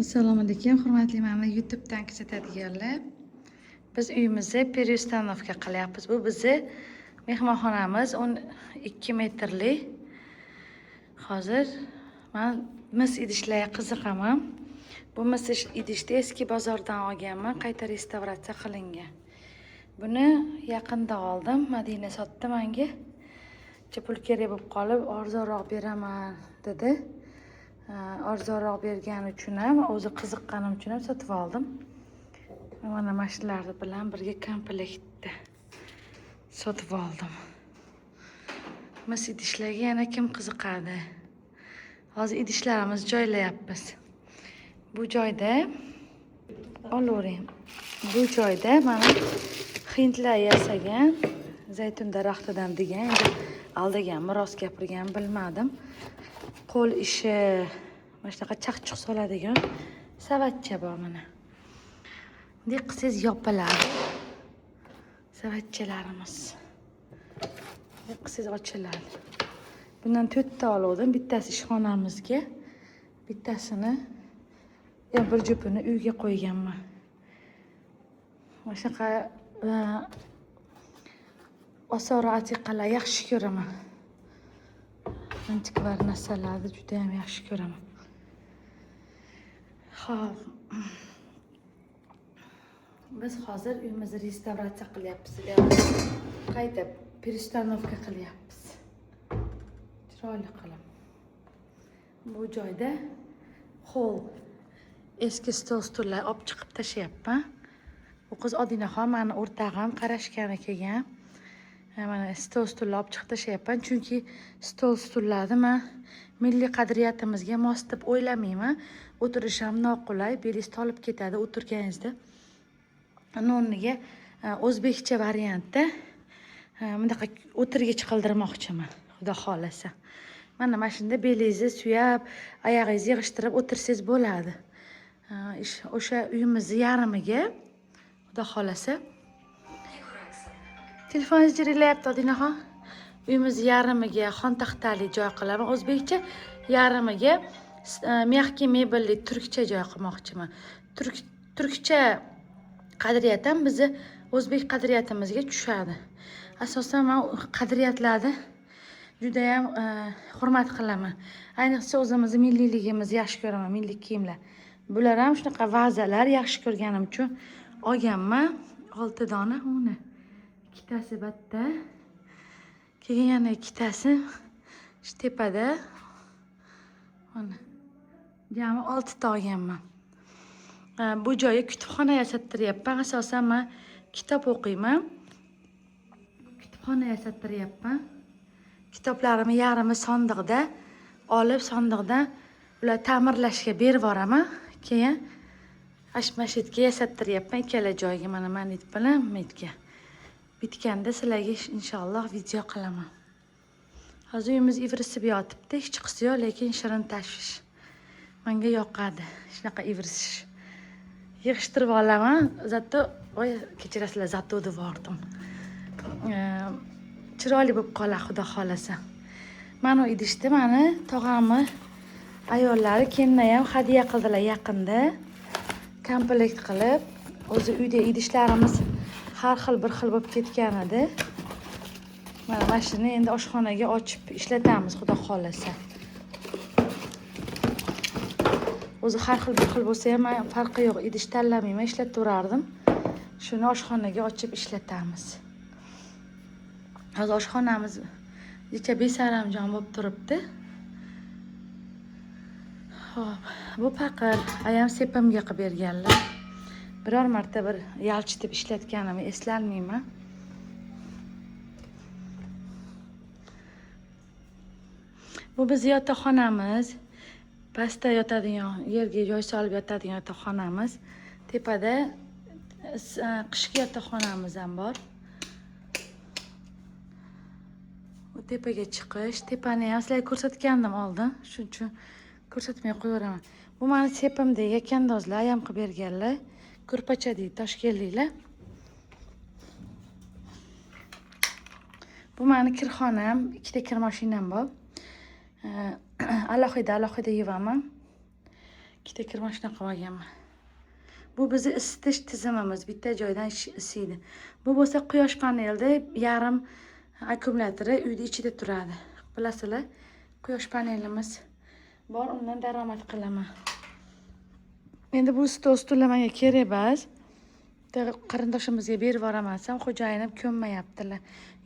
Assalomu alaykum, hurmatli mani YouTube'dan kuzatadiganlar. Biz uyimizni переустановка qilyapmiz. Bu bizni mehmonxonamiz 12 metrli. Hozir man mis idishlarga qiziqaman. Bu mis idishni eski bozordan olganman, qayta restavratsiya qilingan. Buni yaqinda oldim, Madina sotdi menga. Pul kerak bo'lib qolib, arzonroq beraman dedi. Arzonroq bergani uchun ham, o'zi qiziqqanim uchun ham sotib oldim. Mana mana shular bilan birga komplektda sotib oldim. Mis idishlarga yana kim qiziqadi? Hozir idishlarimizni joylayapmiz. Bu joyda olavering. Bu joyda mana hindlar yasagan zaytun daraxtidan degan, endi aldaganmi, rost gapirganmi bilmadim. Qo'l ishi, mana shunaqa chaqchuq soladigan savatcha bor mana. Bunday qilsangiz yopiladi. Savatchalarimiz. Bunday qilsangiz ochiladi. Bundan 4 ta oldim. Bittasi ishxonamizga, bittasini yo bir jupini uyga qo'yganman. Mana shunaqa osori atiqalar yaxshi ko'raman. Antikvar narsalarni juda ham yaxshi ko'raman. Xo'p. Biz hozir uyimizni restavratsiya qilyapmiz. Qayta перестановка qilyapmiz. Chiroyli qilib. Bu joyda hol eski stol stullar olib chiqib tashlayapman. U qiz Odinaxon mani o'rtog'im qarashgani kelgan. Mana stol stullar olib chiqib tashlayapman, chunki stol stullarni man milliy qadriyatimizga mos deb o'ylamayman. O'tirish ham noqulay, belingiz tolib ketadi o'tirganingizda. Uni o'rniga o'zbekcha variantda bunaqa o'tirgich qildirmoqchiman, xudo xohlasa. Mana shunda belingizni suyab, oyog'ingizni yig'ishtirib o'tirsangiz bo'ladi. O'sha uyimizni yarmiga, xudo xohlasa. Telefoningiz jirillayapti, Odinaxon. Uyimizni yarmiga xontaxtali joy qilaman o'zbekcha, yarmiga мягкий mebelli turkcha joy qilmoqchiman. Turkcha qadriyat ham bizni o'zbek qadriyatimizga tushadi. Asosan men qadriyatlarni juda ham hurmat qilaman. Ayniqsa o'zimizni milliyligimizni yaxshi ko'raman, milliy kiyimlar. Bular ham shunaqa vazalar yaxshi ko'rganim uchun olganman. 6 dona uni. Ikkitasi batta. Keyin yana ikkitasi shu tepada. Mana. Jami 6 ta olganman. Bu joyga kutubxona yasattiryapman. Asosan men kitob o'qiyman. Kutubxona yasattiryapman. Kitoblarimni yarmi sondiqda olib, sondiqdan ular ta'mirlashga berib yuboraman. Keyin ashmashetga yasattiryapman ikkala joyga, mana manit bilan metga. Bitganda sizlarga inshaalloh video qilaman. Hozir uyimiz ivrisib yotibdi, hech qisi yo'q, lekin shirin tashvish. Menga yoqadi shunaqa ivrisish. Yig'ishtirib olaman, zato, voy, kechirasizlar, zato deb yubordim. Chiroyli bo'lib qoladi, xudo xohlasa. Mana u idishni mani tog'amni ayollari kelinlar ham hadya qildilar yaqinda. Komplekt qilib, o'zi uyda idishlarimiz har xil bir xil bo'lib ketgan edi. Mana shuni endi oshxonaga ochib ishlatamiz, xudo xohlasa. O'zi har xil bir xil bo'lsa ham farqi yo'q, idish tanlamayman, ishlataverardim. Shuni oshxonaga ochib ishlatamiz. Hozir oshxonamiz necha besaramjon bo'lib turibdi. Xo'p, bu paqir ayam sepimga qilib berganlar. Biror marta bir yalchitib ishlatganimni eslolmayman. Bu bizni yotoqxonamiz. Pastda yotadigan, yerga joy solib yotadigan yotoqxonamiz. Tepada qishki yotoqxonamiz ham bor. Bu tepaga chiqish. Tepani ham sizlarga ko'rsatgandim oldin. Shuning uchun ko'rsatmay qo'yaveraman. Bu meni sepimdagi yakandozlar ayam qilib berganlar. Ko'rpacha deydi toshkentliklar. Bu meni kirxonam, ikkita kir mashinam bor. Alohida alohida yuvaman. Ikkita kir mashina qilib olganman. Bu bizni isitish tizimimiz, bitta joydan isiydi. Bu bo'lsa quyosh panelida yarim akkumulyatori uyni ichida turadi. Bilasizlar, quyosh panelimiz bor, undan daromad qilaman. Endi bu stol, stullar menga kerak emas. Bitta qarindoshimizga berib yuboraman desam, xo'jayinim ko'nmayaptilar.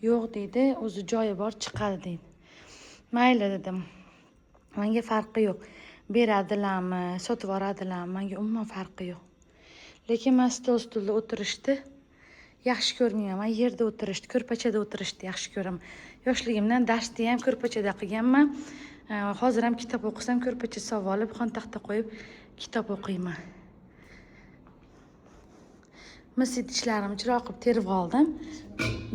Yo'q deydi, o'zi joyi bor, chiqadi deydi. Mayli dedim. Menga farqi yo'q. Beradilarmi, sotib yuboradilarmi, menga umuman farqi yo'q. Lekin man stol, stulda o'tirishni yaxshi ko'rmayman. Man yerda o'tirishni, ko'rpachada o'tirishni yaxshi ko'raman. Yoshligimdan darsni ham ko'rpachada qilganman. Hozir ham kitob o'qisam, ko'rpacha solib olib, xontaxta qo'yib kitob o'qiyman. Mis idishlarimni chiroq qilib terib oldim.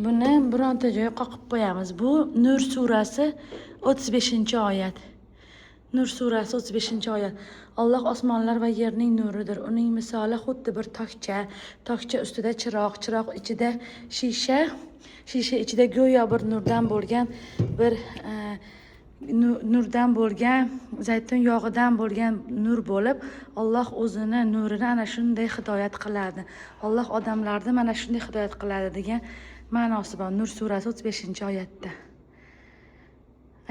Buni bironta joyga qoqib qo'yamiz. Bu Nur surasi 35-oyat. Nur surasi 35-oyat. Alloh osmonlar va yerning nuridir. Uning misoli xuddi bir tokcha, tokcha ustida chiroq, chiroq ichida shisha, shisha ichida go'yo bir nurdan bo'lgan bir nurdan bo'lgan, zaytun yog'idan bo'lgan nur bo'lib, Alloh o'zini nurini ana shunday hidoyat qiladi. Alloh odamlarni mana shunday hidoyat qiladi degan ma'nosi bor Nur surasi 35-oyatda.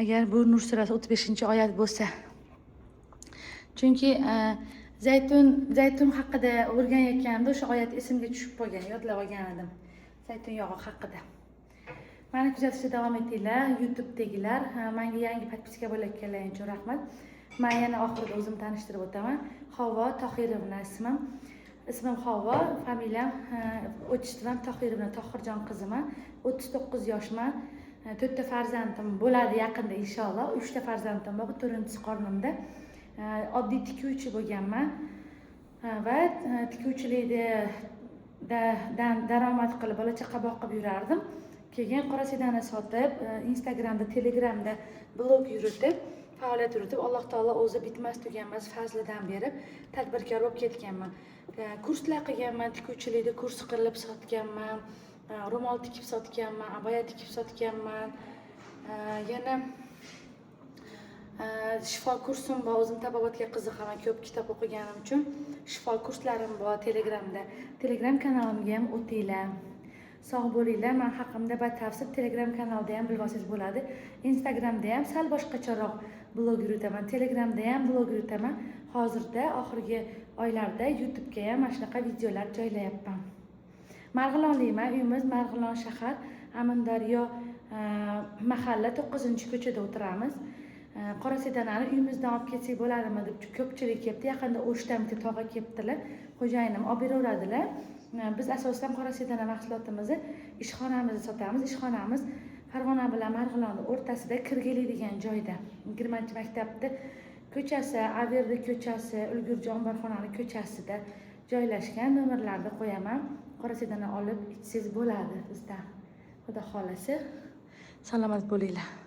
Agar bu Nur surasi 35-oyat bo'lsa. Chunki zaytun haqida o'rganayotganimda o'sha oyat esimga tushib qolgan, yodlab olgan edim. Zaytun yog'i haqida. Mani kuzatishda davom etinglar, YouTube'dagilar. Menga yangi подписка bo'layotganlar uchun rahmat. Men yana oxirida o'zim tanishtirib o'taman. Havvo Tohirovna ismim. Ismim Havvo, familiyam, отчество m Tohirovna, Tohirjon qiziman. 39 yoshman. To'rtta farzandim bo'ladi yaqinda inshaalloh. Uchta farzandim bor, to'rtinchisi qornimda. Oddiy tikuvchi bo'lganman. Va tikuvchilikda daromad qilib, bola chaqa boqib yurardim. Keyin qora sedana sotib, Instagramda, Telegramda blog yuritib, faoliyat yuritib, Alloh taolo o'zi bitmas tuganmas fazlidan berib, tadbirkor bo'lib ketganman. Kurslar qilganman, tikuvchilikda kurs qilib sotganman, ro'mol tikib sotganman, abaya tikib sotganman. Yana shifo kursim bor, o'zim tabobatga qiziqaman, ko'p kitob o'qiganim uchun shifo kurslarim bor Telegramda. Telegram kanalimga ham o'tinglar. Sog' bo'linglar. Man haqimda batafsil Telegram kanalda ham bilib olsangiz bo'ladi. Instagramda ham sal boshqacharoq blog yuritaman, Telegramda ham blog yuritaman. Hozirda oxirgi oylarda YouTubega ham mana shunaqa videolar joylayapman. Marg'ilonlikman, uyimiz Marg'ilon shahar, Amundaryo mahalla, 9-ko'chada o'tiramiz. Qora sedanani uyimizdan olib ketsak bo'ladimi deb ko'pchilik kelibdi. Yaqinda O'shdan bitta tog'a kelibdilar. Xo'jayinim olib beraveradilar. Biz asosan qora sedana mahsulotimizni ishxonamizda sotamiz. Ishxonamiz Farg'ona bilan Marg'ilonni o'rtasida, Kirgili degan joyda. 20-maktabni ko'chasi, Averdi ko'chasi, Ulgurji omborxonani ko'chasida joylashgan. Nomerlarni qo'yaman. Qora sedana olib ichsangiz bo'ladi bizdan. Xudo xohlasa. Salomat bo'linglar.